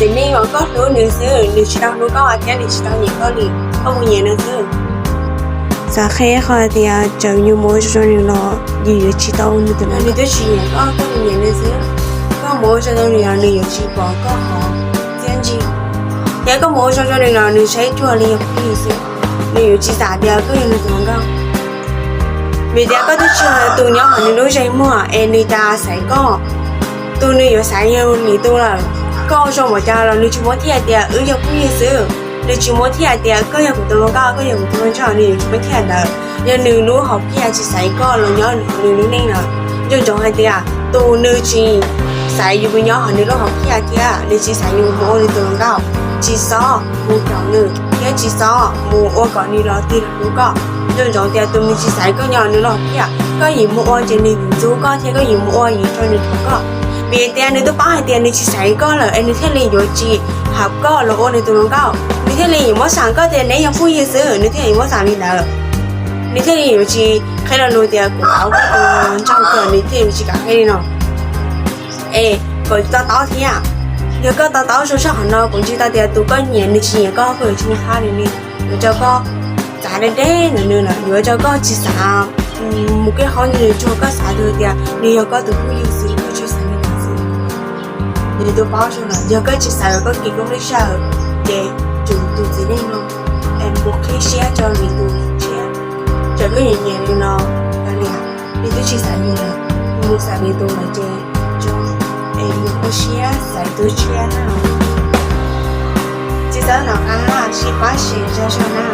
Txiv neej uas koj hlub nws xwb, nws tsis tau hlub koj thiab nws tsis tau nyiam koj li, koj mus nyiam nws xwb. Xav qhia qhov tias txawm yus mus ua zoo zoo nws los yus yuav tsis tau nws tus no, nws twb tsis nyiam koj, koj mus nyiam nws xwb. Koj mus ua zoo zoo nws los nws yuav tsis pom koj qhov txiaj ntsig, thiab koj mus ua zoo zoo nws los nws saib cuag li yog phooj ywg xwb, nws yuav tsis xav tias koj yog nws tus hluas nkauj. Vim tias koj twb tsis yog tus nyob hauv nws lub zeem muag es nws cas xaiv koj. Tus nws yuav xaiv yog lwm tus lawm. Koj ua zoo npaum cas los nws tsis muab thiaj hais tias wb yog phooj ywg xwb, nws tsis muab thiaj hais tias koj yog kuv tus hluas nkauj, koj yog kuv tus hluas nraug, nws yuav tsis muab thiaj ntawd. Yog nws lub hom phiaj tsis xaiv koj los nyob nws lub neej lawm, nco ntsoov hais tias tus nws tsis xaiv yus mus nyob hauv nws lub hom phiaj thiab nws tsis xaiv yus mus ua nws tus hluas nkauj, tsis txhob mus caum nws thiab tsis txhob mus ua kom nws los tig los hlub koj. Nco ntsoov tias tus nws tsis xaiv koj nyob nws lub hom phiaj, koj yim mus ua ces nws yim ntxub koj thiab koj yim mus ua yim rau nws rhuav koj. Vim tias nws twb paub hais tias nws tsis xaiv koj lawm es nws thiaj li yuav tsis hawm koj los ua nws tus hluas nkauj, nws thiaj li yuav muab xav koj tias neb yog phooj ywg xwb, nws thiaj li yuav muab xav li ntawd. Nws thiaj li yuav tsis qhia lo lus tias kuv paub koj tus hluas nraug kawg, nws thiaj li yuav tsis kam qhia li no. Es kom to taub thiab, yog koj to taub zoo tshaj qhov no kuv ntseeg tau tias tus koj nyiam nws tsis nyiam koj, koj yuav tsis nyiam hab nws li. Yuav rau koj txav deb deb ntawm nws lawm, yuav rau koj tsis xav mus kej qhob ntsej nws tsuag, koj xav tias nws yog koj tus phooj ywg xwb, koj tsuas xav li ntawd xwb. Nws twb paub zoo lawm, yog koj tsis xav kom koj kis koob lub sij hawm ces tsum tus txiv neej no es mus qhib siab rau lwm tus tshiab. Txawm koj nyiam nyiam li no, nws twb tsis xav yus lawm, mus xav lwm tus lawm ces tso, es mus ua siab xaiv tus tshiab na. Tsis txhob hnov qab, sib pab share zog zog na.